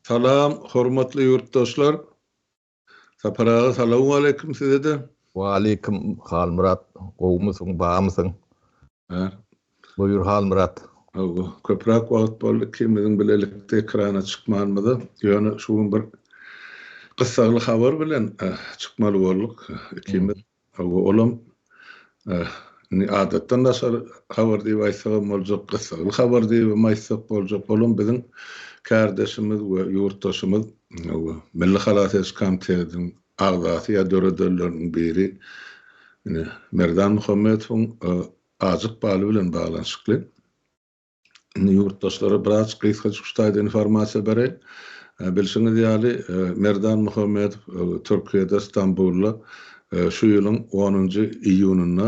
Salam hormatly ýurtdaşlar. Sapar aga salowmaleýkim sizede. Waleýkim Halmyrat gowumysyň bamysyň. Hä. Buýur Halmyrat. Hawa, köpräk wagt boldy ikimiziň bilelikde ekrana çykmanymyza. Ýöne şu gün bir gyssagly habar bilen çykmaly bolduk ikimiz. Hawa, olam indi adatdan daşary habar diýip aýtsagam boljak, gyssagly habar diýibem aýtsak boljak. Olam biziň kärdeşimiz we ýurtdaşymyz, hawa, Milli halas ediş komitetiniň agzasy ýa döredenleriniň biri ine Merdan Muhammetowyň ajyk baly bilen baglanyşykly. Indi ýurtdaşlara biraz gysgajyk şu taýda informasiýa bereýin. Bilşiňiz ýaly, Merdan Muhammedow Türkiýede, Stambulda şu ýylyň onunjy iýunynda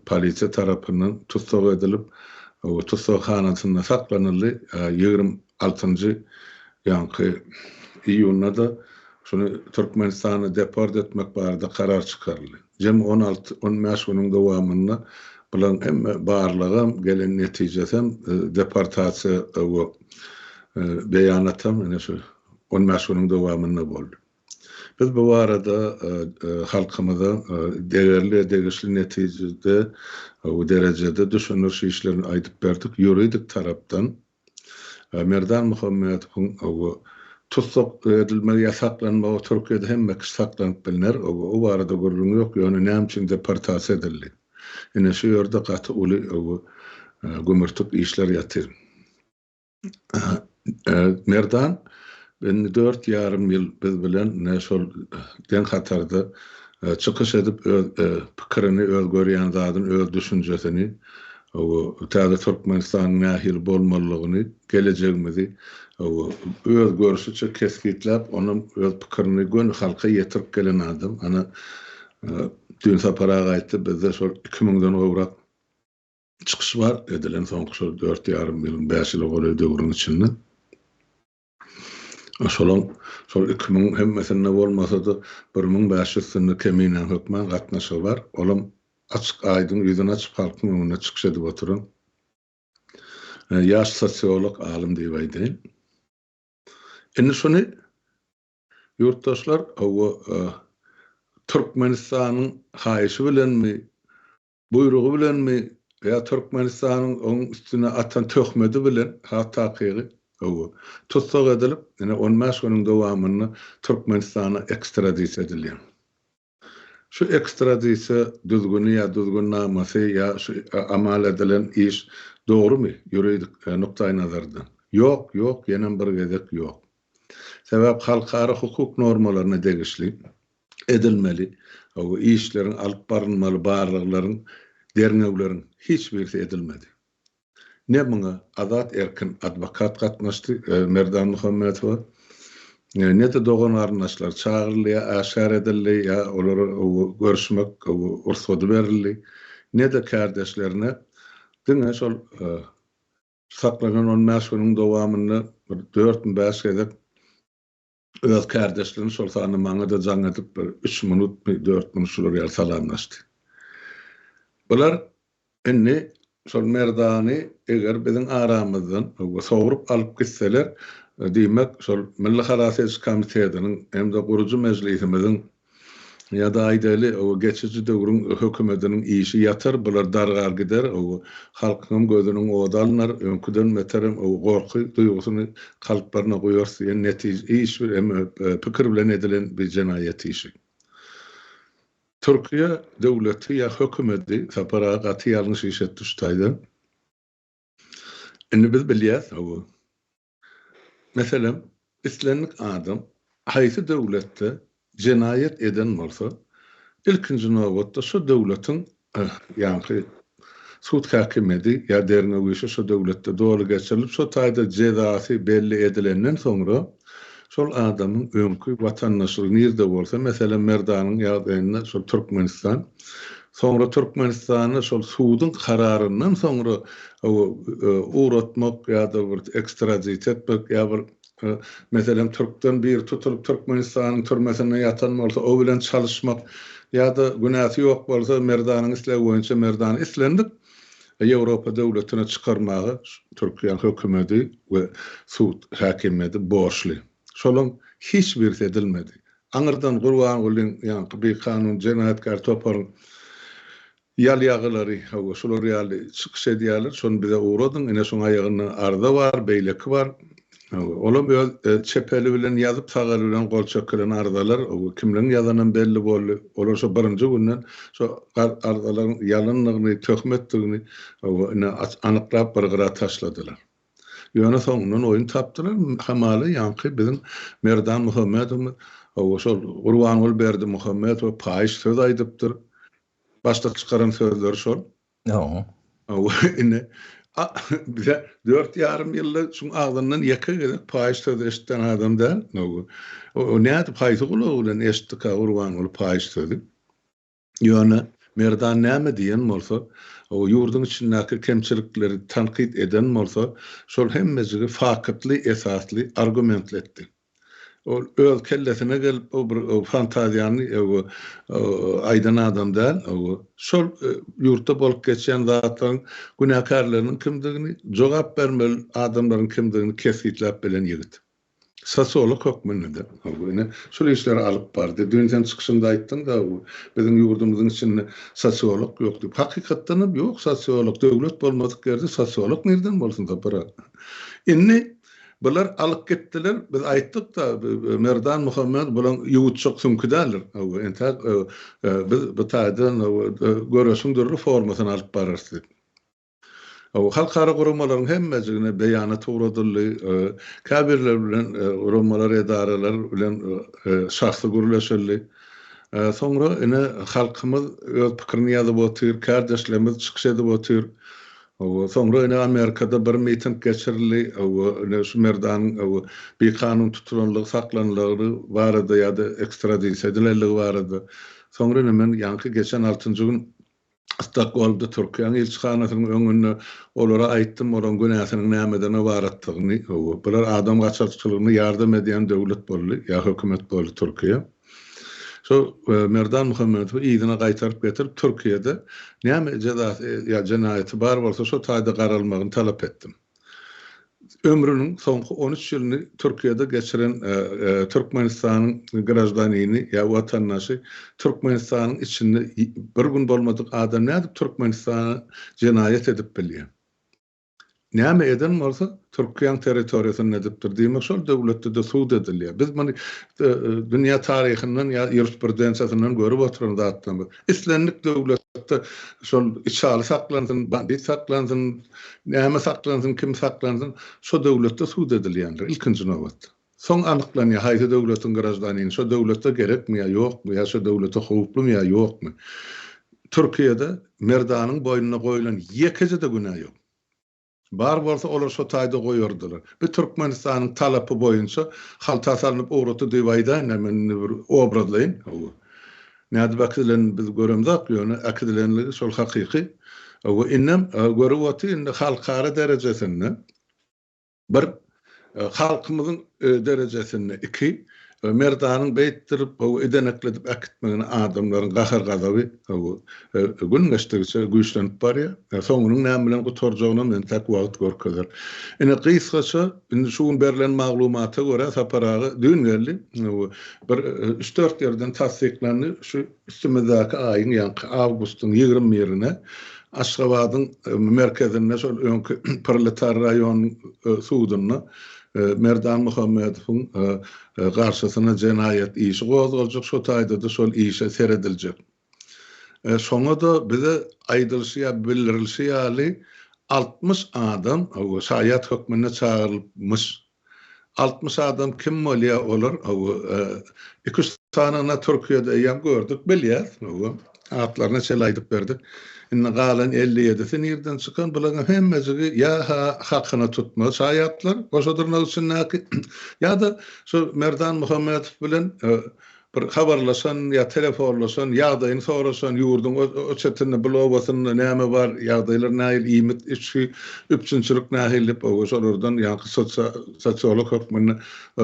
polisiýa tarapyndan tussag edilip, tussaghanasynda saklanyldy. 26-njy ýaňky iýunda-da şuny Türkmenistana deport etmek barada karar çykaryldy. Jemi on alty, on bäş günüň dowamynda bularyň hemme barlagam, gelen netijesem, deportasiýa we beýanatam ine şu on bäş günüň dowamynda boldy. Biz bu barada halkymyza degerli we degişli netijede we derejede düşündiriş işlerini aýdyp berdik. Ýuridik tarapdan Merdan Muhammedowyň tussag edilmegi ýa saklanmagy Türkiýede hemme kişi saklanyp bilner, o barada gürrüň ýok, ýöne näme üçin deportasiýa edildi? Ine şu ýerde gaty uly gümürtik işler ýatyr. Merdan indi dört ýarym ýyl biz bilen ine şol deň hatarda çykyş edip öz pikirini, öz görýän zadyny, öz düşünjesini Hawa, täze Türkmenistanyň nähili bolmalydygyny, gelejegimizi, hawa, öz görşüçe kesgitläp, onam öz pikirini göni halka ýetirip gelen adam. Ana, düýn Sapar aga aýtdy, bizde şol iki müňden gowrak çykyş bar edilen soňky şol dört ýarym ýylyň, bäş ýyla golaý döwrüň içinde. Şolaň şol 2000 hemmesinde bolmasa-da, 1500 üstünde keminäň hökman gatnaşygy bar. Olam açyk aýdyň ýüzüni açyp halkyň öňünde çykyş edip oturan ýaş sosiolog alym diýip aýdaýyn. Indi şuny ýurtdaşlar hawa Türkmenistanyň haýyşy bilenmi Buýrugy bilenmi ýa Türkmenistanyň oň üstüne atan töhmedi bilen, has takygy, hawa, tussag edilip, ine, on bäş günüň dowamynda Türkmenistana ekstradisiýa edilýär. Şu ekstradisiýa düzgüni ýa düzgünnamasy ýa şu amal edilen iş dogrumy ýuridik nukdaýnazardan? Ýok, ýok, ýenem bir gezek ýok. Sebäp halkara hukuk normalaryna degişli edilmeli işleriň, alyp barylmaly barlaglaryň, derňewleriň hiç birisi edilmedi. Ne muňa Azat Erkin adwokat gatnaşdy, Merdan Muhammetowa, ne-de dogan-garyndaşlary çagyryldy ýa äşgär edildi, ýa olara görüşmek rugsady berildi, ne-de kärdeşlerine diňe şol saklanan on bäş günüň dowamynda bir dörtmi bäş gezek öz kärdeşlerini, şol sanda maňa-da jaň edip bir üç minutmy, dört minut şular ýaly salamlaşdy. Bular indi şol Merdany eger biziň aramyzdan sogrup alyp gitseler, diýmek, şol Milli halas ediş komitetiniň hem-de gurujy mejlisimiziň Ýa-da aýdaýly, o geçiji döwrüň hökümetiniň işi ýatar, bular dargar gider, o halkyňam gözüniň ody alnar, öňküden beterem o gorky duýgusyny kalplaryna guýarys diýen netije, iş bir hem pikir bilen edilen bir jenaýat işi. Türkiýe döwleti ýa hökümeti Sapar aga gaty ýalňyş iş etdi şu taýdan. Indi biz bilýäs, hawa. Meselem, islendik adam haýsy döwletde jenaýat eden bolsa, ilkinji nobatda şo döwletiň ýaňky sud häkimiýedi ýa derňew işi şo döwletde doly geçirilip, şo taýda jezasy belli edilenden soňra, şol adamyň öňki watandaşlygy nirde bolsa, meselem, Merdanyň ýagdaýynda şol Türkmenistan, soňra Türkmenistana şol suduň kararyndan soňra ugratmak ýa-da bir ekstradit etmek ýa bir meselem, türkden biri tutulyp Türkmenistanyň türmesinde ýatan bolsa, o bilen çalyşmak ýa-da günäsi ýok bolsa, Merdanyň islegi boýunça Merdany islendik Ýewropa döwletine çykarmaga Türkiýäniň hökümeti we sud häkimiýeti borçly. Şolaň hiç birisi edilmedi. Aňyrdan Gurbangulyň ýaňky bikanun jenaýatkär toparyň ýalýagylary, hawa, şular ýaly çykyş edýärler, şony bize ugradyň, ine şuň aýagynda arza bar, beýleki bar. Hawa, olam öz çep eli bilen ýazyp, sag eli bilen gol çekilen arzalar, hawa, kimleň ýazanam belli boldy. Olar şo birinji günden şo arzalaryň ýalandygyny, töhmetdigini, hawa, ine, anyklap bir gyra taşladylar. Ýöne soňundan oýun tapdylar, hamala ýaňky biziň Merdan Muhammedowymyz, hawa, şol Gurbanguly Berdimuhamedowa paýyş söz aýdypdyr. Başda çykaran sözleri şol. Hawa, indi bize dört ýarym ýylda şuň agzyndan ýeke gezek paýyş söz eşitden adam däl. O nädip, haýsy gulagy bilen eşitdika Gurbanguly paýyş sözi? Ýöne Merdan näme diýen bolsa, ýurduň içindäki kemçilikleri tankyt eden bolsa, şol hemmejigi faktly, esasly, argumentli etdi. Ol öz kellesine gelip o bir fantaziýany aýdan adam däl. Şol ýurtda bolup geçýän zatlaryň günäkärleriniň kimdigini, jogap bermeli adamlaryň kimdigini kesgitläp bilen ýigit. Sosiolog hökmünde-de, ine, şol işleri alyp bardy. Düýn sen çykyşyňda aýtdyň-da, biziň ýurdumyzyň içinde sosiolog ýok diýip. Hakykatdan hem ýok sosiolog. Döwlet bolmadyk ýerde sosiolog nirden bolsun Sapar aga? Indi bular alyp gitdiler. Biz aýtdyk-da, Merdan Muhammedow bulaň ýuwutjak süňki däldir. Entäk biz bu taýdan göreşiň dürli formasyny alyp bararys diýip. Halkara guramalaryň hemmejigine beýanat ugradyldy. Käbirleri bilen guramalar, edaralar bilen şahsy gürleşildi. Soňra ine halkymyz öz pikirini ýazyp otyr, kärdeşlerimiz çykyş edip otyr. Soňra ine Amerikada bir miting geçirildi. Ine şu Merdanyň bikanun tutulanlygy, saklanylgy barada ýa-da ekstradisiýa edilenligi barada. Soňra ine men ýaňky geçen altynjy gün Stokgolmda Türkiýäniň ilçihanasynyň öňünde olara aýtdym, olaryň günäsiniň nämeden ybaratdygyny. Bular adam gaçakçylygyna ýardam edýän döwlet boldy, ýa hökümet boldy Türkiýe. Şo Merdan Muhammedowy yzyna gaýtaryp getirip Türkiýede näme jezasy ýa jenaýaty bar bolsa şo taýda garalmagyny talap etdim. Ömrüniň soňky 13 ýylyny Türkiýede geçiren Türkmenistanyň graždanini ýa watandaşy Türkmenistanyň içinde bir gün bolmadyk adam nädip Türkmenistana jenaýat edip bilýär? Näme eden bolsa Türkiýäň territoriýasynda edipdir. Diýmek şol döwletde-de sud edilýär. Biz muny dünýä taryhyndan ýa ýurisprudensiýasyndan görüp oturan zatlarymyz. Islendik döwletde şol içaly saklansyn, bandit saklansyn, näme saklansyn, kim saklansyn, şo döwletde sud edilýändir ilkinji nobatda. Soň anyklanýar haýsy döwletiň graždanini, şo döwletde gerekmi ýa ýokmy, ýa şo döwlete howplumy ýa ýokmy. Türkiýede Merdanyň boýnuna goýlan ýekeje-de günä ýok. Bar bolsa olar şo taýda goýardylar. Bir Türkmenistanyň talapy boýunça halta salnyp ugratdy diýip aýdaýyn-da men indi bir obrazlaýyn. Hawa. Nädip äkidilenini biz göremzok, ýöne äkidilenligi şol hakyky. Hawa, indem görüp otyr, indi halkara derejesinde bir Halkymyzyň derejesinde iki, Merdanyň beýtdirip, idenekledip äkitmegine adamlaryň gahar-gazaby gün geçdigiçe güýçlenip barýar. Soňunyň näme bilen gutarjagynam entäk wagt görkezer. Ine, gysgaça, indi şu gün berlen maglumata görä, Sapar aga düýn geldi, bir üç-dört ýerden tassyklandy, şu üstümizdäki aýyň, ýaňky awgustyň 21-ine Aşgabadyň merkezinde şol öňki Proletar raýonynyň sudunda Merdan Muhammedowyň garşysyna jenaýat işi gozgaljak, şo taýda-da şol işe serediljek. Şoňa-da bize aýdylyşy ýa bildirilişi ýaly 60 adam şaýat hökmünde çagyrylypmyş. 60 adam kim bolýar olar? Hawa, iki-üç sanyny Türkiýede eýýäm gördük, bilýäs. Hawa, atlaryna çenli aýdyp berdik. Indi galan 57-si nirden çykan? Bularyň hemmejigi ýa-ha hakyna tutma şaýatlar, goşa dyrnak içindäki, ýa-da şu Merdan Muhammedow bilen Bir habarlaşan ýa telefonlaşan, ýagdaýyny soraşan, ýurduň o çetinde, bul obasynda näme bar, ýagdaýlar nähili, iýmit, içgi, üpjünçilik nähili diýip, oba şolardan ýaňky sosiolog hökmünde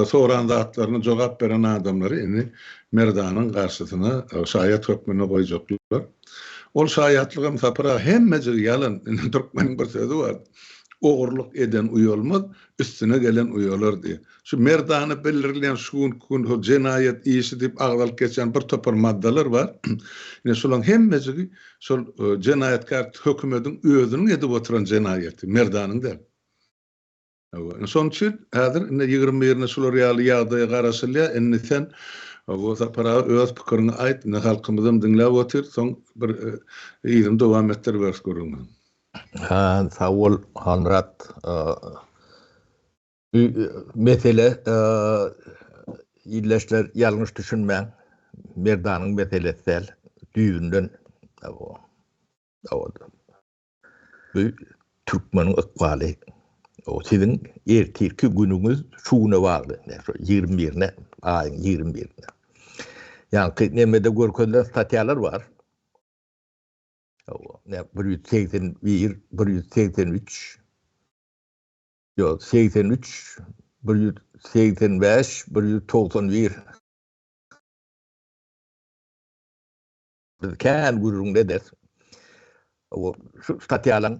soran zatlaryna jogap beren adamlary indi Merdanyň garşysyna şaýat hökmünde goýjaklar. Ol şaýatlygam Sapar aga hemmejigi ýalan. Indi türkmeniň bir sözi bar. Ogurlyk eden uýalmaz, üstüne gelen uýalar diýýär. Şu merdana bildirilýän şu günki gün şol jenaýat işi diýip agzalyp geçýän bir topar maddalar bar. Ine şolaryň hemmejigi şol jenaýatkär hökümediň özüniň edip oturan jenaýaty, merdanyň däl. Hawa, indi şonuň üçin häzir indi 21-ine şular ýaly ýagdaýa garaşylýar. Indi sen hawa Sapar aga öz pikiriňi aýt, indi halkymyzam diňläp otyr, soň bir yzyny dowam etdiriberis gürrüňi. Ha, sag bol Halmyrat. Bu mesele ildeşler ýalňyş düşünmäň. Merdanyň meselesi däl, düýbünden. Hawa. Bu türkmeniň ykbaly. O siziň ertirki günüňiz şu güne bagly. Şu 21-ine, aýyň 21-ine. Ýaňky nemede görkezilen statýalar bar. O, ne 181, 183, ýok, 83, 185, 191. Biz kän gürrüň ederis. O şu statýalaryň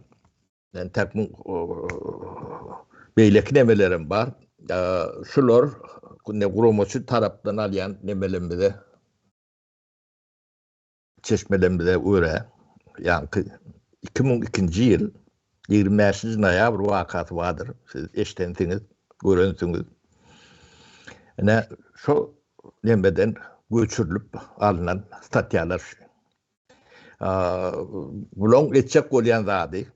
entek beýleki nemelerem bar. Şular ne guramaçy tarapdan alýan nemelerimize çeşmelerimize görä ýaňky 2002-nji ýyl 25-nji noýabr wakasy bardyr. Siz eşdensiňiz, görensiňiz. Ine şo nemeden göçürilip alnan statýalar şu. Bulaň etjek bolýan zady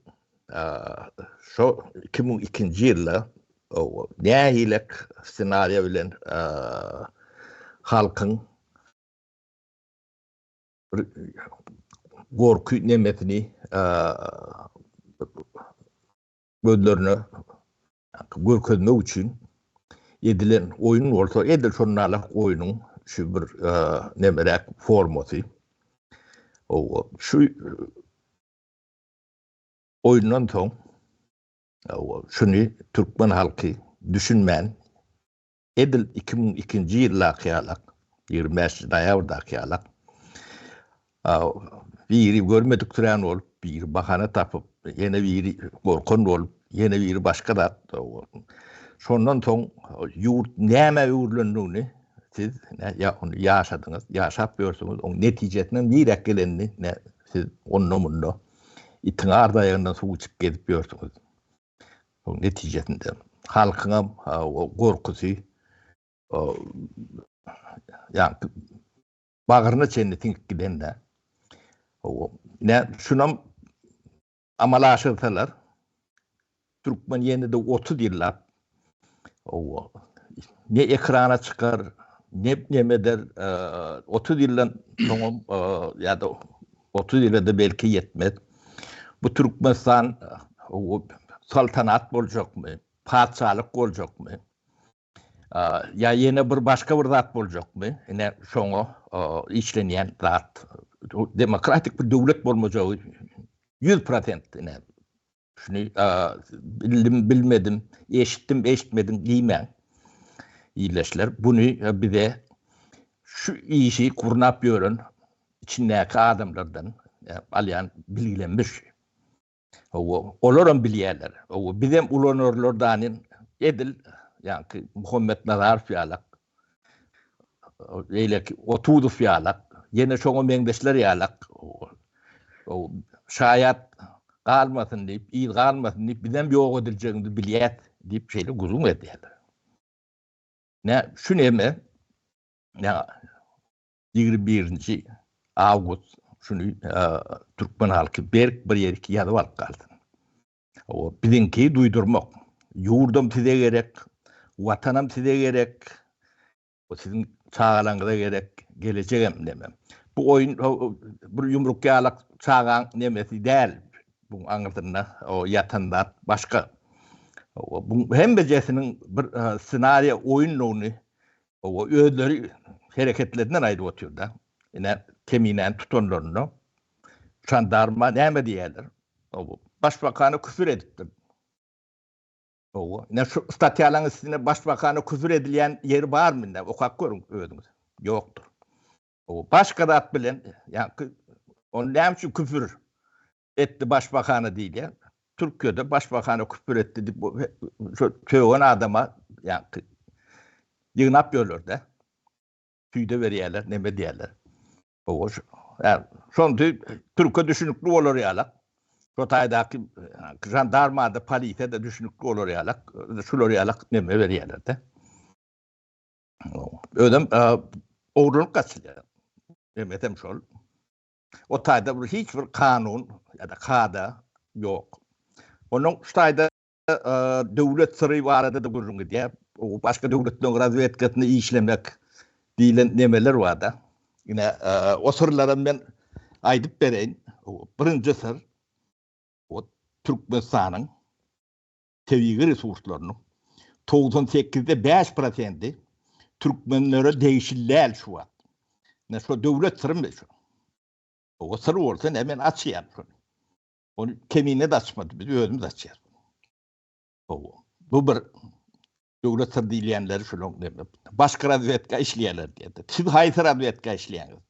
şo 2002-nji ýylda nähilek ssenariýa bilen halkyň bir gorky nemesini gözlerine görkezmek üçin edilen oýun bolsa, edil şonalak oýnuň şu bir nemeräk formasy. O şu oýundan soň şuny türkmen halky düşünmän Edil 2002-nji ýyldaky ýalak, 25 noýabrdaky ýalak, biri görmedik sürän bolup, biri bahana tapyp, ýene biri gorkan bolup, ýene biri başga zat. Şondan soň ýurt nämä öwrülendigini siz ýa ony ýaşadyňyz, ýaşap ýörsüňiz, oň netijesiniň niräk gelenini siz onda-munda itiň ardaýagyndan suw içip gezip ýörsüňiz. Oň netijesinde halkyňam gorkusy ýa bagryna çenli siňip gidende. Ne şunam amala aşyrsalar türkmen ýene-de 30 ýyllap ne ekrana çykar, ne nemeder 30 ýyldan soňam ýa-da 30 ýyla-da belki ýetmez. Bu Türkmenistan saltanat boljakmy, patyşalyk boljakmy? Ýa ýene bir başga bir zat boljakmy? Ine şoňa işlenýän zat. Demokratik bir döwlet bolmajagy 100% ine Şuny bildim, bilmedim, eşitdim, eşitmedim diýmäň. Ildeşler, buny bize şu işi gurnap ýören içindäki adamlardan alýan bilgilerimiz şu. Hawa, olaram bilýärler. Hawa, bizem ulanarlar danin edil ýaňky Muhammet Nazarow ýalak, beýleki Otuzow ýalak, ýene şoňa meňzeşler ýalak. Şaýat galmasyn diýip, yz galmasyn diýip, bizem ýok ediljegimizi bilýäs diýip şeýle gürrüň edýärler. Nä, şu neme? Nä, 21-nji awgust şuny türkmen halky berk bir ýerki ýazyp alyp galsyn. O biziňki duýdurmak. Ýurdam size gerek, watanam size gerek. Bu siziň çagalaryňyza gerek, gelejegem neme. Bu oýun bir ýumruk ýalak çagaň nemesi däl. Buň aňyrsynda o ýatan zat başga. Bu hemmejesiniň bir ssenariýa oýundygyny o özleri hereketlerinden aýdyp otyr-da. Ine Keminäni tutanlarynda žandarma näme diýýärler? Başbakana küfür edipdir. Hawa. Ine şu statýalaryň üstünde başbakana küfür edilýän ýeri barmy indi? Okap görüň özüňiz. Ýokdur. Hawa. Başga zat bilen, ýa ony näme üçin küfür etdi başbakana diýilýär? Türkiýede başbakana küpür etdi diýip şo sögen adama ýaňky ýygnap ýörler-de. Süýde berýärler, neme diýýärler. Owa, şonda türke düşünikli bolar ýalak. Şo taýdaky žandarma-da, polisiýa-da düşünikli bolar ýalak, şular ýalak neme berýärler-de. Özem ogurlanyp gaçylýar. Nemesem şol. O taýda bir hiç bir kanun ýa-da kada ýok. Onuň şu taýda döwlet syry barada-da gürrüň gidýär. O başga döwletleriň razwedkasynda işlemek diýlen nemeler bar-da. Ine, o syrlaram men aýdyp bereýin. Birinji syr, o Türkmenistanyň tebigy resurslarynyň 98-de 5 prosenti türkmenlere degişli däl şu wagt. Ine, şo döwlet syrymy şo? O syr bolsa, ine, men açýan şony. Ony Kemine-de açmady, biz özümiz açýarys. Hawa. Bu bir döwlet syr diýilýänleri şulaň neme. Başga razwedka işleýärler diýýär. Siz haýsy razwedka işleýäňiz?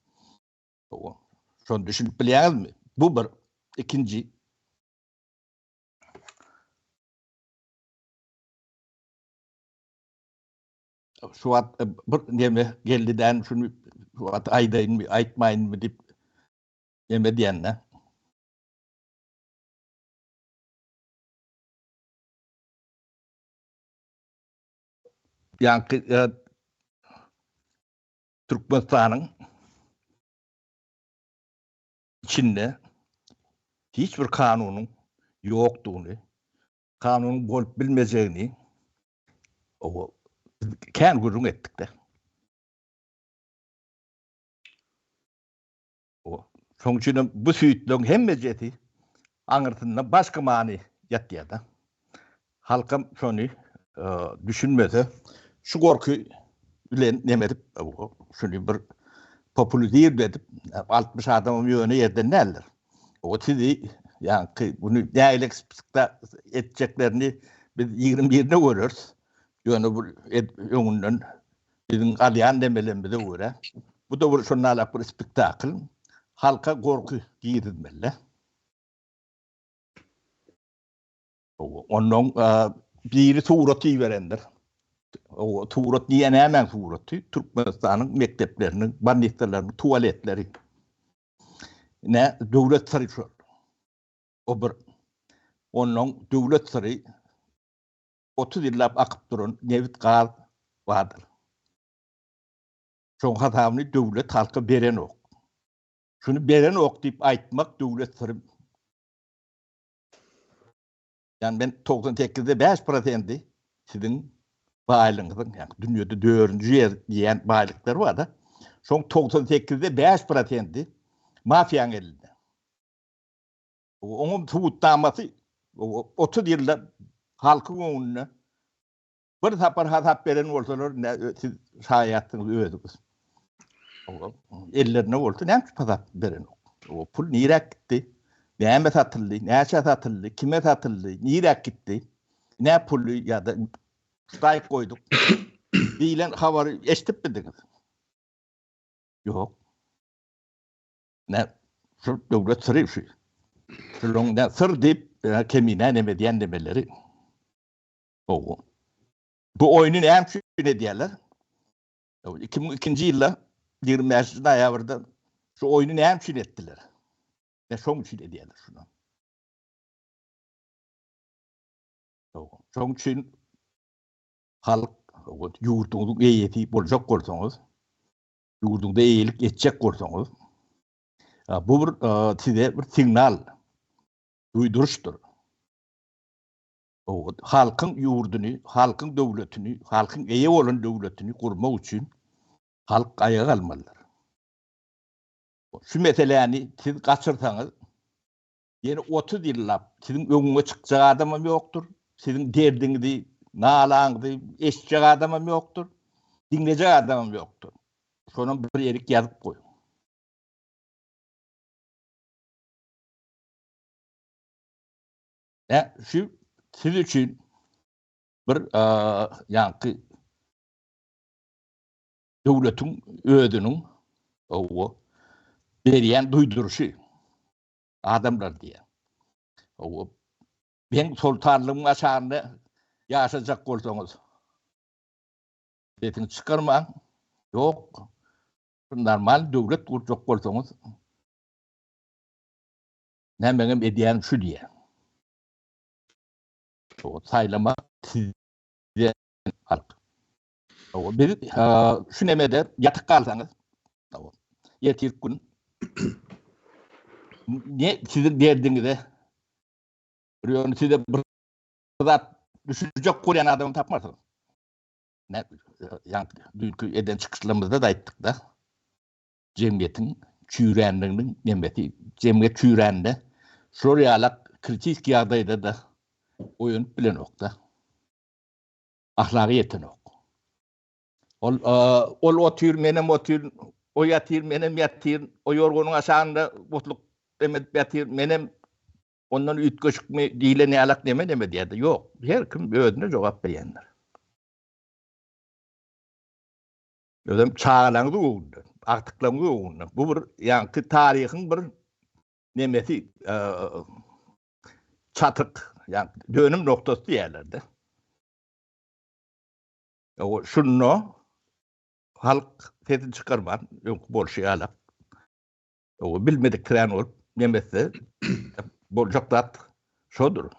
Hawa. Şony düşünip bilýäňizmi? Bu bir. Ikinji. Şu wagt bir neme geldi dän şuny şu wagt aýdaýynmy, aýtmaýynmy diýip neme diýende. Ýaňky e, Türkmenistanyň içinde hiç bir kanunyň ýokdugyny, kanunyň bolup bilmejegini o kän gürrüň etdik-de. Şoň üçin hem bu süýtleň hemmejesi aňyrsynda başga many ýatýar-da. Halkam şony düşünmese, şu gorky bilen neme edip, şuny bir populizird edip, 60 adamam ýöne ýerden däldir. O sizi ýaňky bunu nähili speskda etjeklerini biz 21-ine göreris. Ýöne bu öňünden Biziň alýan nemelerimize görä, bu-da bir şonalak bir spektakl. Halka gorky girizmeli. Ondan biri surat iberendir. O surat diýen nämäň suraty? Türkmenistanyň mekdepleriniň, bolnisalarynyň tualetleri. Ne döwlet syry şol. O bir. Ondan döwlet syry 30 ýyllap akyp duran nebit gaz bardyr. Şoň hasabyny döwlet halka berenok. Şuny berenok diýip aýtmak döwlet syry. Ýani men 98-de 5 prosendi siziň baýlygyňyzyň, ýagny dünýede dördünji ýer diýen baýlyklar bar-da. Şoň 98-de 5 prosendi mafiýaň elinde. Oňam subutnamasy 30 ýylda halkyň öňünde bir sapar hasap beren bolsalar, siz şaýatsyňyz özüňiz. Ellerinde bolsa näme üçin hasap berenok? O pul niräk gitdi? Näme satyldy? Näçä satyldy? Kime satyldy? Niräk gitdi? Ne puly ýa-da ştaýk goýduk diýlen habary eşidip bildiňiz? Ýok. Ne şu döwlet syry şu. Şulaň ne syr diýip e, kemine neme diýen nemeleri. O. Bu oýny näme üçin edýärler? 2002-nji ýylda 25 noýabrda şu oýny näme üçin etdiler? Ne şoň üçin edýärler şuny. Şoň üçin halk ýurduňyzyň eýesi boljak bolsaňyz, ýurduňda eýelik etjek bolsaňyz, bu bir size bir signal, duýduryşdyr. Halkyň ýurduny, halkyň döwletini, halkyň eýe bolan döwletini gurmak üçin halk aýaga galmalydyr. Şu meseläni siz gaçyrsaňyz, Ýene 30 ýyllap siziň öňüňe çykjak adamam ýokdur, siziň derdiňizi, nalaňyzy eşitjek adamam ýokdur, diňlejek adamam ýokdur. Şonam bir ýerik ýazyp goýuň. Ä, şu siz üçin bir ýaňky döwletiň özüniň owo berýän duýduryşy. Adamlar diýýär. Meň soltanlygymyň aşagynda ýaşajak bolsaňyz, sesiňizi çykarmaň. Ýok, normal döwlet gurjak bolsaňyz, nämeňem edýänim şu diýýär. Saýlama sizde halk. Biz şu nemede ýatyp galsaňyz, ertir gün ne siziň derdiňize bir ýöne size bir zat düşünjek bolýan adamy tapmarsyňyz. Ne ýa düýnki eden çykyşlarymyzda da aýtdyk-da. Jemgyýetiň çüýränliginiň nemesi, jemgyýet çüýrände şular ýalak kritik ýagdaýda-da oýanyp bilenok-da. Ahlagy ýetenok. Ol ol otyr, menem otyryn, o ýatyr, menem ýatyryn, o ýorganyň aşagynda botluk dem edip ýatyr, menem ondan üýtgeşikmi diýlen ýalak neme neme diýýär-de. Ýok, her kim özüne jogap berýändir. Özem çagalaryňyz ugrunda, agtyklaryňyz ugrunda. Bu bir ýaňky taryhyň bir nemesi, çatyk, ýa dönüm noktasy diýerler-de. O şunda halk sesini çykarman, öňki bolşy ýaly. O bilmedik tren bolup nemetse boljak zat şodur.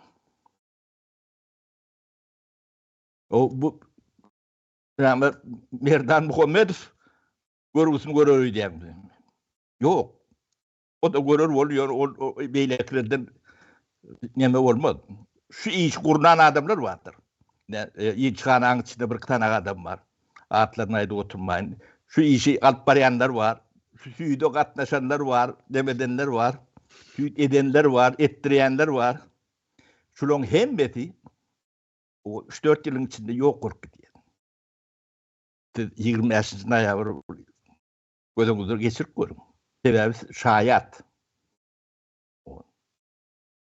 O bu Näme Merdan Muhammedow görgüsini görer öýdýäňmi? Ýok. O da görer bol, ýöne ol beýlekilerden neme bolmaz. Şu işi gurnan adamlar bardyr. Ne, e, ilçihanaň içinde bir tane adam bar. Atlaryny aýdyp oturmaýyn. Şu işi alyp barýanlar bar. Şu süýde gatnaşanlar bar, demedenler bar. Süýt edenler bar, etdirýänler bar. Şularyň hemmesi o 3-4 ýylyň içinde ýok bolup gidýär. Siz 25 noýabr göz öňüňizde geçirip görüň. Sebäbi şaýat.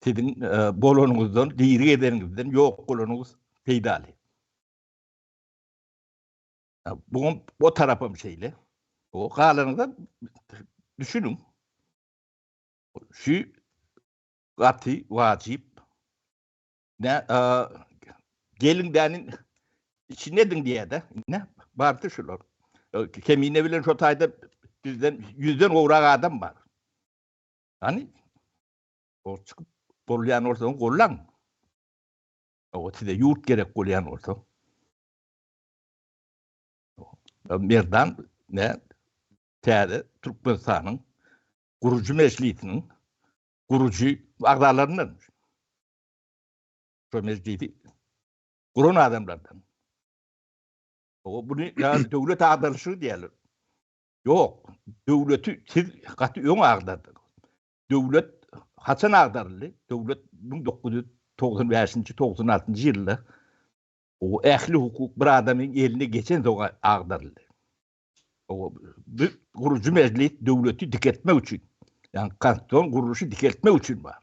Siziň e, bolanyňyzdan, diri gezeniňizden ýok bolanyňyz peýdaly. Bu o tarapam şeýle. O galanyňyzda düşüniň. Şu gaty wajyp. Ne gelin dänin içinde ediň diýýär-de. Ne bardy şular. Kemine bilen şo taýda bizden ýüzden gowrak adam bar. Hany o çykyp bolýan bolsa gollaň. O size ýurt gerek bolýan bolsa. Merdan ne täze Türkmenistanyň gurujy mejlisiniň gurujy agzalaryndan. Şo mejlisi guran adamlardan. O bunu ya döwlet agdaryşy diýerler. Ýok, döwleti siz gaty öň agdardyňyz. Döwlet haçan agdaryldy? Döwlet 1995-nji, 96-njy ýylda o ähli hukuk bir adamyň eline geçen soň agdaryldy. O bu gurujy mejlis döwleti dikeltmek üçin, ýagny konstitusion gurluşy dikeltmek üçin bar.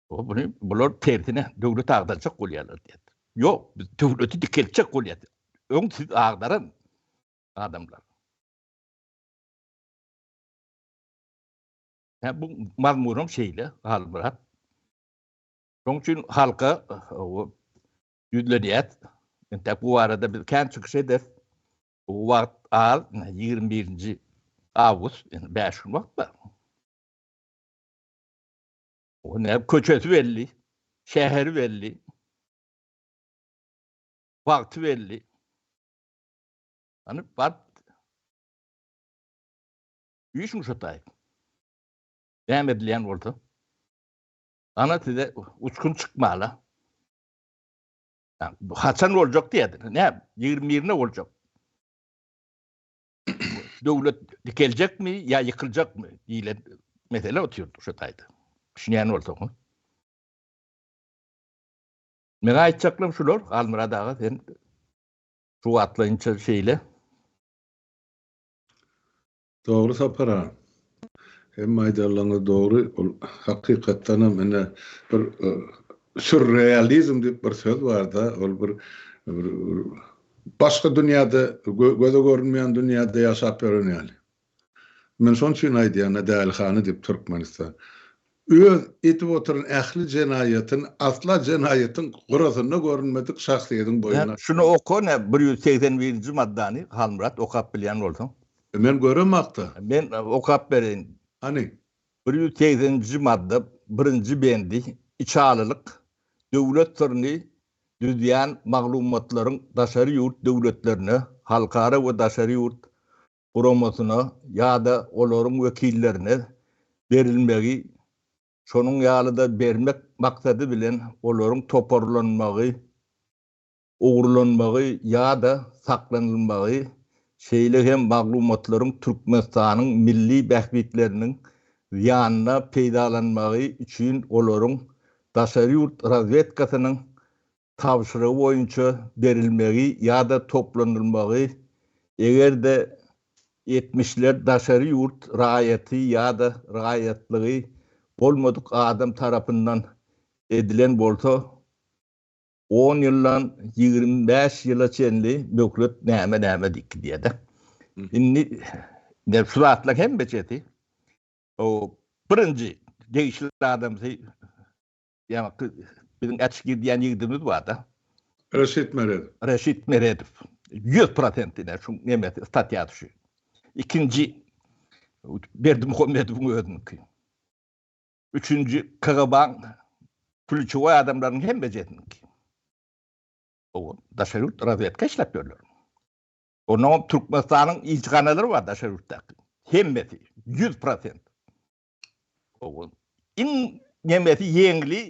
O bunu bular tersine döwlet agdarjak bolýarlar diýdi. Ýok, biz döwleti dikeltjek bolýarys. Öň siz agdaran adamlar. Hä bu mazmunam şeýle, Halmyrat. Şonuň üçin halka ýüzlenýäs. Entek bu barada biz kän çykyş ederis. Bu wagt az, 21-nji awgust, ýani 5 gün wagt bar. O ne köçesi belli, şäheri belli, wagty belli. Hani bar Üýşüň şo taý. Näme edilýän bolsa. Ana size uçgun çykmala. Haçan boljak diýýärdi. Näme? 21-ine boljak. Döwlet dikeljekmi ýa ýykyljakmy diýlen mesele otyrdy şo taýda. Düşünýän bolsaň. Meň aýtjaklarym şular, Halmyrat aga sen şu wagtlaýynça şeýle. Dogry Sapar aga. Hemme aýdanlaryňyz dogry. Ol hakykatdanam ine bir sürrealizm diýip bir söz barda, ol bir bir başga dünýäde, göze görünmeýän dünýäde ýaşap ýören ýaly. Men şonuň üçin aýdýan, dälihana diýip Türkmenistan. Öz edip oturan ähli jenaýatyny asla jenaýatyň gyrasynda görünmedik şahsyýetiň boýnuna. Şuny oka ne 181-nji maddany Halmyrat okap bilýän bolsaň. Men göremakda. Men okap bereýin. Hany. 180-nji madda birinji bendi içalylyk döwlet syryny düzýän maglumatlaryň daşary ýurt döwletlerine, halkara we daşary ýurt guramasyna ýa-da olaryň wekillerine berilmegi, şonuň ýaly-da bermek maksady bilen olaryň toparlanmagy, ogurlanmagy ýa-da saklanylmagy, şeýle hem maglumatlaryň Türkmenistanyň milli bähbitleriniň zyýanyna peýdalanmagy üçin olaryň daşary ýurt razwedkasynyň tabşyrygy boýunça berilmegi ýa-da toplanylmagy, eger-de etmişler daşary ýurt raýaty ýa-da raýatlygy bolmadyk adam tarapyndan edilen bolsa, on ýyldan 25 ýyla çenli möhlet näme-näme diýip gidýär-de. Indi şu zatlaryň hemmejesi o birinji degişli adamsy Ýaňky biziň açyk gidýän ýigidimiz bar-da. Reşit Meredow. Reşit Meredow. 100% ine şu nemesi statýasy şu. Ikinji Berdimuhamedowyň özüniňki. Üçünji KGB-nyň klýuçewoý adamlarynyň hemmejesiniňki. O daşary ýurt razwedka işläp ýörler. Onnoňam Türkmenistanyň ilçihanalary bar daşary ýurtdaky. Hemmesi 100%. Iň nemesi ýeňli,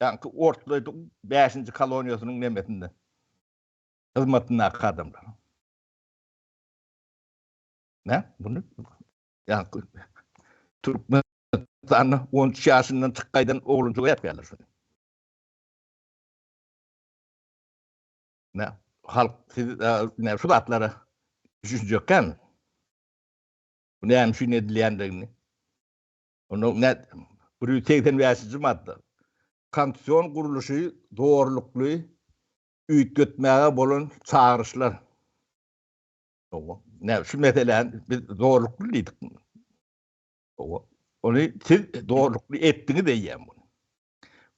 ýaňky ortlaýdyň bäşinji koloniýasynyň nemesinde hyzmatyndaky adamlar. Nä, bunu ýaňky Türkmenistanda 13 ýaşyndan çykyp gaýdan oglanjyga ýapýarlar şuny. Nä, halk siz nä şu zatlara düşünjekkämi? Bu näme üçin edilýändigini. Onda nä 185-nji madda. Konstitusion gurluşy zorlukly üýtgetmäge bolan çagyryşlar. Owa. Nä şu meseläni biz zorlukly diýdik. Owa. Ony siz zorlukly etdiňiz eýýäm muny.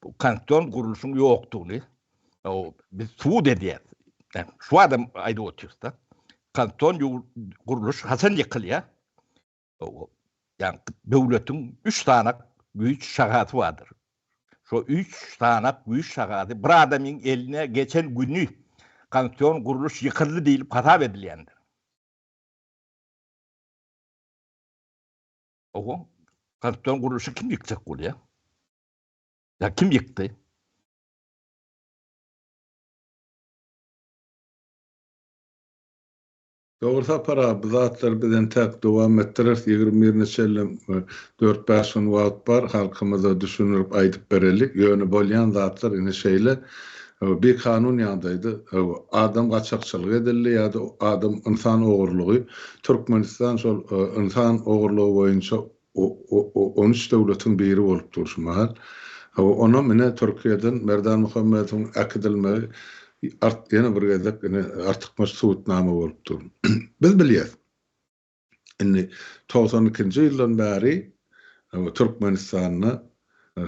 Bu konstitusion gurluşyň ýokdugyny biz subut edýäris. Şu adam aýdyp otyrys-da. Konstitusion gurluş haçan ýykylýar? Ýagny döwletiň üç sany güýç şahasy bardyr. Şo üç sany güýç şahasy bir adamyň eline geçen güni konstitusion gurluş ýykyldy diýlip hasap edilýändir. Oho, konstitusion gurluşy kim ýykjak bolýar? Ýa kim ýykdy? Dogry Sapar aga bu zatlary biz entäk dowam etdireris 21-ine çenlem dört-bäş gün wagt bar halkymyza düşündirip aýdyp bereli ýöne bolýan zatlar ine şeýle bikanun ýagdaýda adam gaçakçylyk edildi ýa-da adam ynsan ogurlygy Türkmenistan şol ynsan ogurlygy boýunça 13 döwletiň biri bolup dur şu mahal. Onam ine Türkiýeden Merdan Muhammedowyň äkidilmegi art ýene bir gezek ine artykmaç subutnama bolup dur. Biz bilýäs. Indi 92-nji ýyldan bäri Türkmenistanda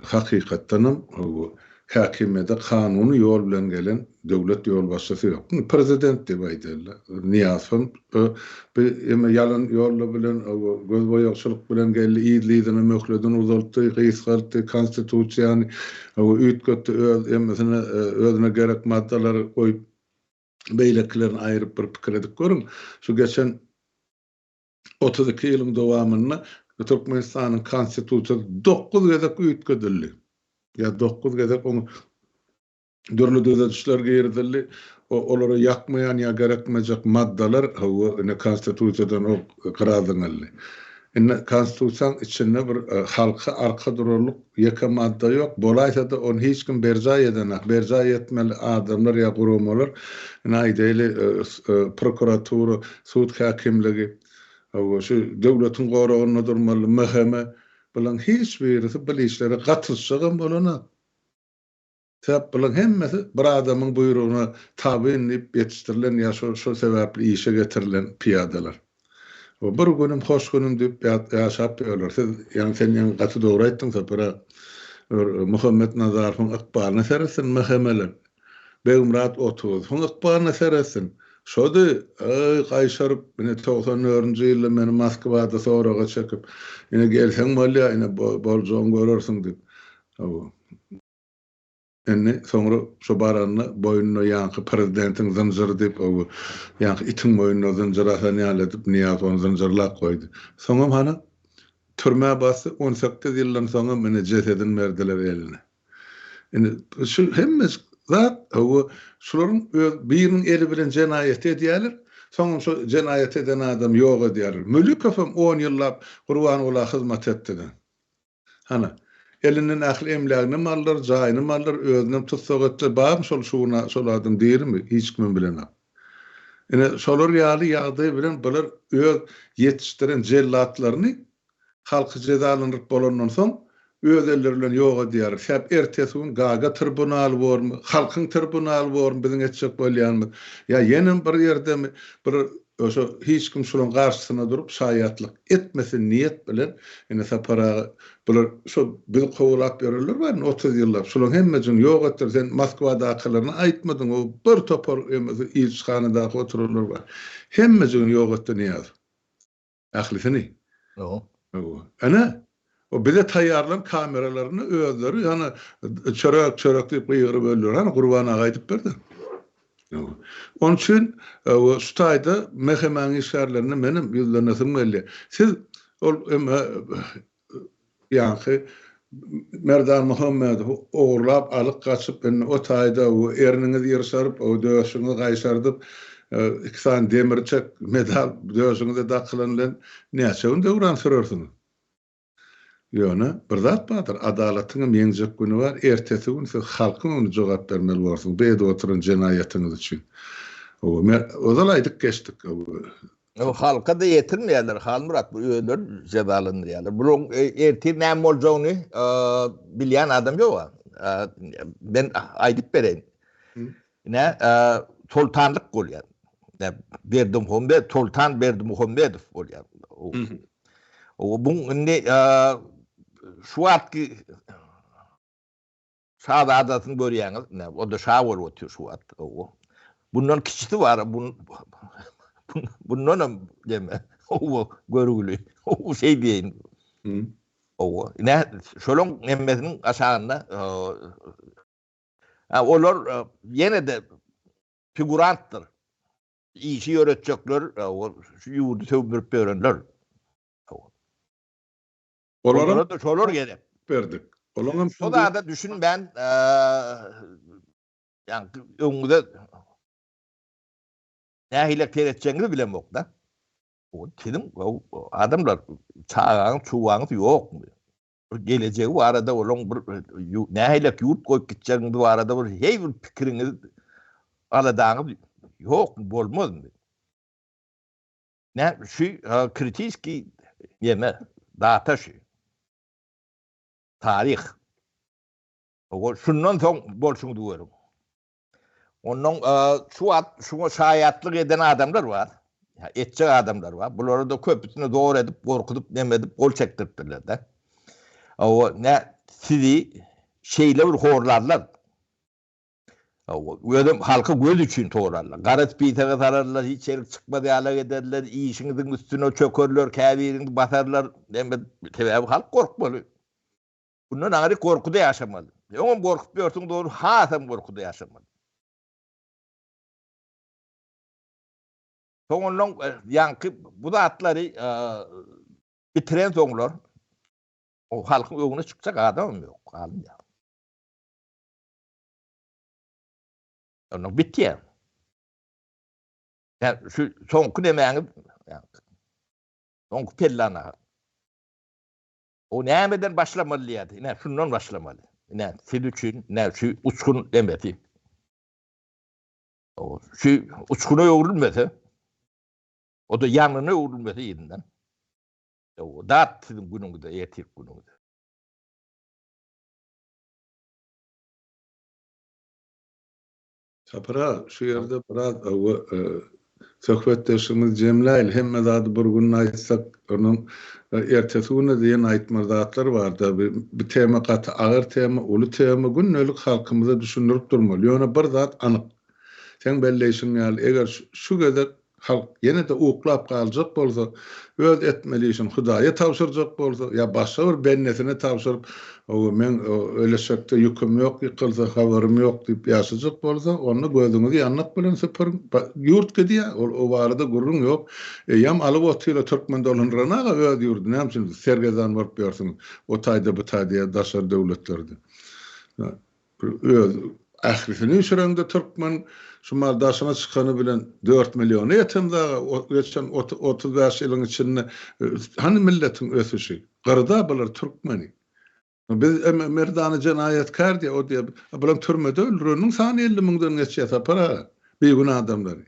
Hakykatdanam häkimiýete kanuny ýol bilen gelen döwlet ýolbaşçysy ýok. Indi prezident diýip aýdaýly. Nyýazowam bu eme ýalan ýolla bilen gözboýagçylyk bilen geldi, yzly-yzyna möhledini uzaltdy, gysgaltdy, konstitusiýany üýtgetdi, öz emesine özüne gerek maddalary goýup beýlekilerini aýryp bir pikir edip görüň. Şu geçen 32 ýylyň dowamynda Türkmenistanyň Konstitusiýasy 9 gezek üýtgedildi. Ýa 9 gezek oňa dürli düzedişler girizildi. Olara ýakmaýan ýa gerekmejek maddalar hawa ine Konstitusiýadan o gyra zyňyldy. Indi Konstitusiýanyň içinde bir halka arka durarlyk ýeke madda ýok. Bolaýsa-da ony hiç kim berjaý edenak. Berjaý etmeli adamlar ýa guramalar, ine aýdaýly prokuratura, sud häkimligi, hawa şu döwletiň goragynda durmaly MHM, bularyň hiç birisi bul işlere gatyşjagam bolanok. Sebäp bularyň hemmesi bir adamyň buýrugyna tabyn diýip ýetişdirilen ýa şo şo sebäpli işe getirilen pyýadalar. Bir günüm hoş günüm diýip ýaşap ýörler. Siz ýaňy sen ýaňy gaty dogry aýtdyň Sapar aga. Bir Muhammet Nazarowyň ykbalyna seretsin MHM-ler. Begmyrat Otuzowyň ykbalyna seretsin. Şody, eý, gaýşaryp, ine 94-nji ýylda meni Moskwada soraga çekip, ine gelseň bolýar, ine boljagyňy görersiň diýip. Hawa. Indi soňra şo baranda boýnuna ýaňky prezidentiň zynjyry diýip, o ýaňky itiň boýnuna zynjyr asan ýaly edip Nyýazow ony zynjyrlap goýdy. Soňam hany türmä basdy, 18 ýyldan soňam ine jesedini berdiler eline. Indi şu hemme zat hawa şularyň öz biriniň eli bilen jenaýat edýärler, soňam şo jenaýat eden adamy ýok edýärler. Mülükowam on ýyllap Gurbangula hyzmat etdi-de. Hana, elinden ähli emläginem aldylar, jaýynam aldylar, özünem tussag etdiler. Barmy şol şu gün şol adam dirimi? Hiç kimem bilenok. Ine, şolar ýaly ýagdaý bilen bular öz ýetişdiren jellatlaryny halky jezalandyryp bolandan soň, öz elleri bilen ýok edýärler. Sebäp ertesi gün Gaga tribunaly bormy, halkyň tribunaly bormy biziň etjek bolýanymyz? Ýa ýenem bir ýerdemi bir Oşo hiç kim şulaň garşysyna durup şaýatlyk etmesin niýet bilen ine Sapar aga bular şo bizi kowalap ýörenler bar indi 30 ýyllap şulaň hemmejigini ýok etdir sen Moskwadakylaryny aýtmadyň o bir topar emesi ilçihanadaky oturanlar bar hemmejigini ýok etdi Nyýazow ählisini. Hawa. Ene o bize taýýarlan kameralaryny özleri hany çörek çörek diýip gygyryp öldüler. Hany Gurban aga aýdyp berdi. Onuň üçin şu taýda MHM-niň işgärlerine menem ýüzlenesim gelýär. Siz ol ýaňky Merdan Muhammedowy ogurlap alyp gaçyp indi o taýda erniňizi ýyrşaryp, döşüňizi gaýşardyp, iki sany demirçek medal döşüňize dakylan bilen näçe gün döwran sürersiňiz? Ýöne bir zat bardyr, adalatyňam ýeňjek güni bar, ertesi gün siz halkyň öňünde jogap bermeli borsuňyz bu edip oturan jenaýatyňyz üçin. Hawa, men ozal aýdyp geçdik. Halka-da ýetirmeýärler, Halmyrat, bu özleri jezalandyrýarlar. Bularyň ertir näme boljagyny bilýän adam ýok-a. Men aýdyp bereýin. Ine, soltanlyk bolýar. Berdimuhamet, Soltan Berdimuhamedow bolýar. Bu indi şu wagtky şazadasyny görýäňiz, ine, o-da şa bolup otyr şu wagt. Bundan kiçisi bar, bundanam deme, owa, görgüli, şeý diýeýin. Owa, ine, şolaň hemmesiniň aşagynda olar ýene-de figurantdyr. Işi ýöretjekler, şu ýurdy sömürip ýörenler. Olara da şolar gerek. Berdik. Olaňam şo zada düşünmän, ýa öňüňize nähili seretjegiňizi bilemok-da. Siziň adamlar çagaňyz, çuwaňyz ýokmy? Bir gelejegi barada olaň bir nähili ýurt goýup gitjegiňiz barada bir heý bir pikiriňiz, aladaňyz ýokmy, bolmazmy? Nä şu kritiski neme data şu. Taryh. O şundan soň bolşuňyzy görüň. Ondan şu wagt şuňa şaýatlyk eden adamlar bar. Etjek adamlar bar. Bulary da köpüsini zor edip, gorkuzyp, neme edip gol çekdiripdirler-de. O ne sizi şeýle bir horlarlar. Özem halka göz üçin sorarlar. Gara spisoga salarlar, hiç ýerik çykmaz ýalak ederler, işiňiziň üstüne çökerler, käbiriňizi basarlar. Näme, sebäbi halk gorkmaly. Bundan aňry gorkuda ýaşamaly. Öňem gorkup ýörsüň dogry, hasam gorkuda ýaşamaly. Soň ondan ýaňky bu zatlary bitiren soňlar o halkyň öňüne çykjak adamam ýok, galyn ýa. Ondan bitýär. Ýa şu soňky nemäňiz, soňky pellana. O nämeden başlamaly diýýärdi. Ine, şundan başlamaly. Ine, siz üçin, ine, şu uçgun demesi. O, şu uçguna öwrülmese, o da ýangyna öwrülmese yzyndan. O, dat siziň günüňizde, ertir günüňizde. Sapar aga, şu ýerde biraz hawa, e, Söhbetdeşligimizi jemläýli. Hemme zady bir günde aýtsak, onuň ertesi güne-de ýene aýtmaly zatlar bar-da. Bu tema gaty agyr tema, uly tema. Gündelik halkymyza düşündirip durmaly. Ýöne bir zat anyk. Seň belleýşiň ýaly, eger şu gezek Halk ýene-de uklap galjak bolsa, öz etmeli işini Hudaýa tabşyrjak bolsa, ýa başga bir bendesine tabşyryp, Hawa, meň öleçekde ýüküm ýok, ýykylsa habarym ýok diýip ýaşajak bolsa, onda gözüňizi ýandak bilen süpüriň. Ýurt gidýär, ol o barada gürrüň ýok. Eýýäm alyp otyr-a türkmen dolandyran-a öz ýurdy, näme üçin sergezdan bolup ýörsüňiz o taýda, bu taýda ýa daşary döwletlerde. Öz ählisini üýşüreňde türkmen şu mal daşyna çykany bilen dört milliona ýeten daga geçen 35 ýylyň içinde hany milletiň ösüşi? Gyrda bular türkmeni. Biz merdana jenaýatkär diýe o diýe bulaň türmede öldüreniniň sany 50 müňden geçýär Sapar aga. Bigünä adamlary.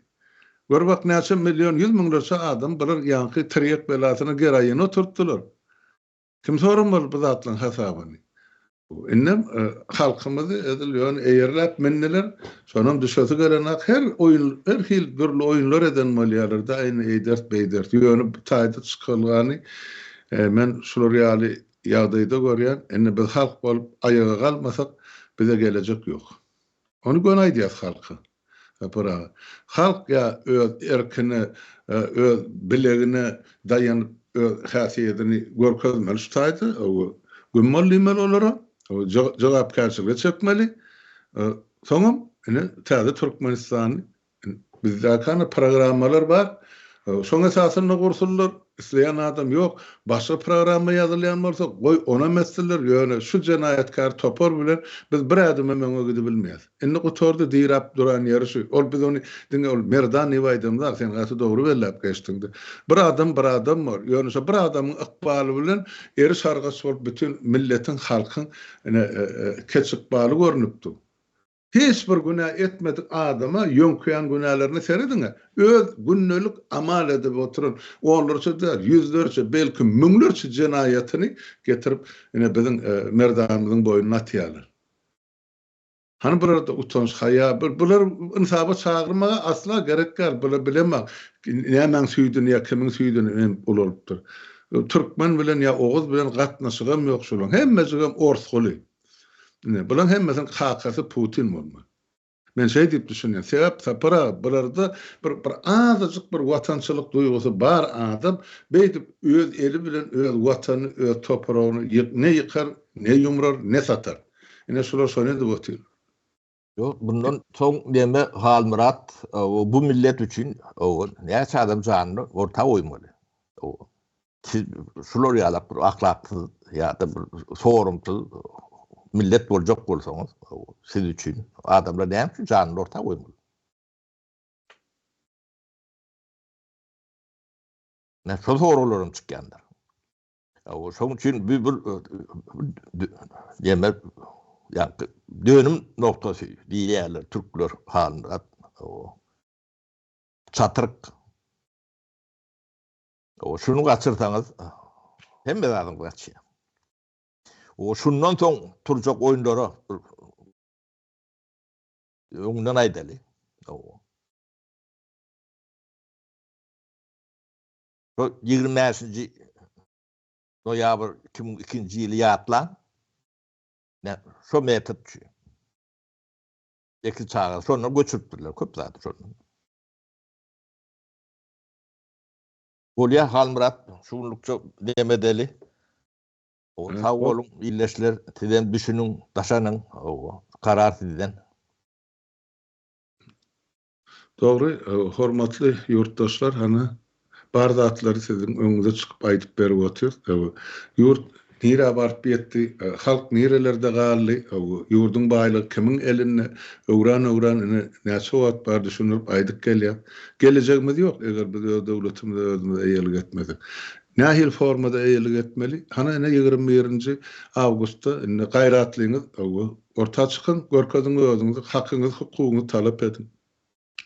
Gör bak näçe million ýüz müňlerçe adam bular ýaňky tirýek belasyna geroin oturtdylar. Kim soramaly bu zatlaryň hasabyny? Indem halkymyzy edil ýöne eýerläp mindiler. Şonam düşesi gelenok. Her oýun, her hil dürli oýunlar eden bolýarlar-da, indi eýders, beýders. Ýöne bu taýda çykalgany men şular ýaly ýagdaýda görýän. Indi biz halk bolup aýaga galmasak, bize gelejek ýok. Ony göni aýdýas halka. Sapar aga. Halk ýa öz erkine, öz bilegine daýanyp öz häsiýedini görkezmeli şu taýda, güm bol diýmeli olara, jogapkärçilige çekmeli. Soňam ine täze Türkmenistany bizdäki ana programmalar bar. Şoň esasynda gursunlar. Isleýän adam ýok. Başga programma ýazylýan bolsa, goý, onam etsinler, ýöne şu jenaýatkär topar bilen biz bir ädimem öňe gidibilmeýäs. Indi gutardy, diräp duran ýeri şu. Ol biz ony diňe ol Merdan diýip aýdamyzak, sen gaty dogry belläp geçdiňde. Bir adam bir adam bor. Ýöne şo bir adamyň ykbaly bilen eriş-argaç bolup bütin milletiň, halkyň ine keç ykbaly görnüp dur. Hiç bir günä etmedik adama ýöňkeýän günälerine serediň-ä. Öz gündelik amal edip oturan onlarça däl, ýüzlerçe, belki müňlerçe jenaýatyny getirip, ine, biziň Merdanymyzyň boýnuna atýarlar. Hany bularda utanç, haýa, bular ynsaba çagyrmaga asla gerek däl, bular bilemok, nämäň süýdüni ýa kimiň süýdüni emip ulalypdyr. Türkmen bilen ýa oguz bilen gatnaşygam ýok şularyň, hemmejigem orsguly. Ine, bularyň hemmesiniň kakasy Putin bolmaly. Men şeý diýip düşünýän. Sebäp Sapar aga, bularda bir bir azajyk bir watançylyk duýgusy bar adam beýdip öz eli bilen öz watanyny, öz topragyny ne ýykar, ne ýumrar, ne satar. Ine şular şony edip otyr. Ýok, bundan soň neme Halmyrat bu millet üçin näçe adam janyny orta goýmaly. Siz şular ýalak bir ahlaksyz ýa-da bir sorumsyz millet boljak bolsaňyz, siz üçin adamlar näme üçin janyny orta goýmaly? Näme şol soraglaram çykýandyr. Şonuň üçin bu bir näme ýa dönüm noktasy diýýärler türkler halynda. Çatryk O şuny gaçyrsaňyz hemme zadyňyz gaçýar. O şundan soň turjak oýunlara öňünden aýdaly. O. Şo 25-nji noýabr 2002-nji ýyly ýatlaň. Şo metod şu. Ekiz çaga şondan göçüripdirler köp zady şondan. Bolýa Halmyrat şu günlükçe neme edeli. Sag boluň ildeşler sizem düşüniň daşanyň karar sizden. Dogry hormatly ýurtdaşlar hany bar zatlary siziň öňüňize çykyp aýdyp berip otyrys. Ýurt nirä baryp ýetdi, halk nirelerde galdy, ýurduň baýlygy kimiň elinde, öwran-öwran ine näçe wagt bar düşündirip aýdyp gelýäs. Gelejegimiz ýok, eger biz öz döwletimize özümiz eýelik etmesek. Nähili formada eýelik etmeli? Hany ine 21-nji awgustda indi gaýratlyňyz orta çykyň, görkeziň özüňizi, hakyňyzy, hukugyňyzy talap ediň.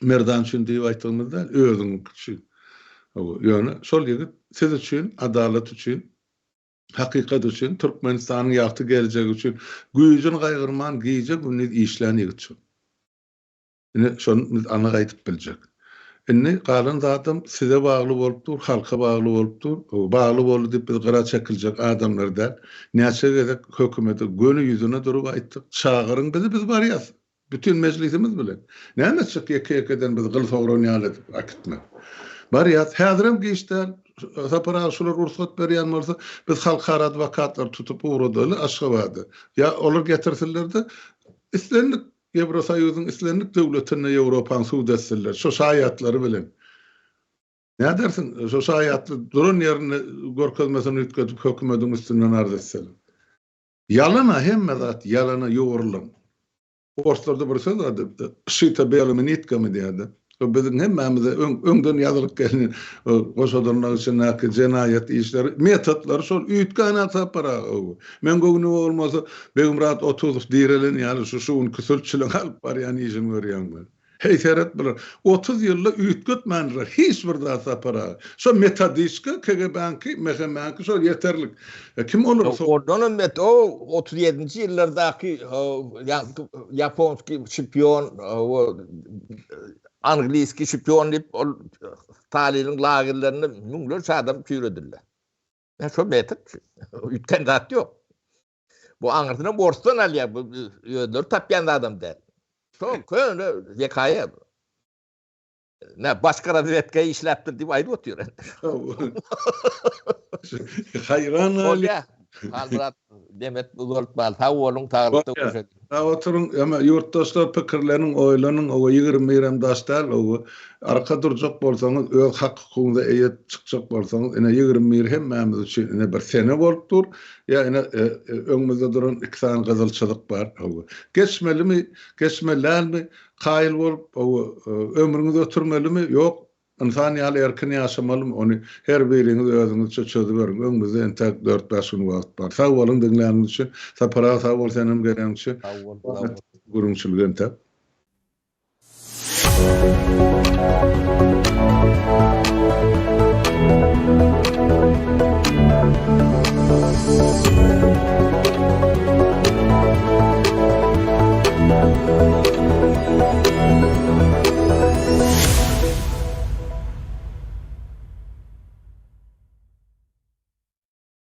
Merdan üçin diýip aýtdygymyz däl, özüňiz üçin. Hawa, ýöne şol ýigit siz üçin, adalat üçin, hakykat üçin, Türkmenistanyň ýagty geljegi üçin güýjüni gaýgyrman gije-gündiz işlän ýigit şol. Ine, şony biz anyk aýdyp biljek. Indi galan zadam size bagly bolup dur, halka bagly bolup dur. Bagly boldy diýip biz gyra çekiljek adamlar däl. Näçe gezek hökümete göni ýüzüne durup aýtdyk, çagyryň bizi biz barýas. Bütin mejlisimiz bilen. Näme etjek ýeke-ýekeden bizi gyl sogran ýaly edip äkitmek. Barýas. Häzirem giç däl. Sapar aga şular rugsat berýän bolsa, biz halkara adwokatlary tutup ugradaly Aşgabada. Ýa olar getirsinler-de, islendik Ýewrosoýuzyň islendik döwletinde Ýewropany sud etsinler, şo şaýatlary bilen. Nädersiň, şo şaýatly duran ýerinde görkezmesini üýtgedip hökümediň üstünden arz etseler. Ýalana hemme zat ýalana ýugrulan. Orslarda bir söz bardy, şita belymi nitkami diýýärdi. Şo biziň hemmämize öň öňden ýazylyp gelnen goşadyrnak içindäki jenaýat işleri metodlary şol üýtgänok Sapar aga. Meň göwnüme bolmasa Begmyrat Otuzow direlen ýaly şu şu günki sülçüleň alyp barýan işini görýäň men. Heý seret bular 30 ýylda üýtgetmändiler hiç bir zat Sapar aga. Şo metodiçka KGB-niňki, MHM-niňki şol ýeterlik. Kim olar? Ondanam bet o 37-nji ýyllardaky ýaponskiý şpion angliýskiý şpion diýip ol Staliniň lagerlerinde müňlerçe adam çüýredildi. Ýa şo metod üýtgän zat ýok. Bu aňyrsynam orsdan alýar, bu özleri tapýan zadam däl. Şo köne hekaýa. Nä başga razwedka işläpdir diýip aýdyp otyr. Haýran galýar. Halmyrat Demet uzaltman sag boluň saglykda görüşelim. Sag oturyň eme ýurtdaşlar pikirleniň oýlanyň owa 21 em daş däl owa arka durjak bolsaňyz öz hak hukugyňyza eýe çykjak bolsaňyz ine 21 hemmämiz üçin ine bir sene bolup dur ýa ine öňümizde duran iki sany gyzyl çyzyk bar owa geçmelimi geçmeli dälmi Kaýyl bolup, ömrüňizi ötürmelimi? Ýok. Ynsan ýaly erkin ýaşamalymy? Ony her biriňiz özüňizçe çözüberiň. Öňümizde entäk dört-bäş gün wagt bar. Sag boluň diňläniňiz üçin. Sapar aga sag bol senem geleniň üçin. Sag bol, sag bol. Gürrüňçilik entäk.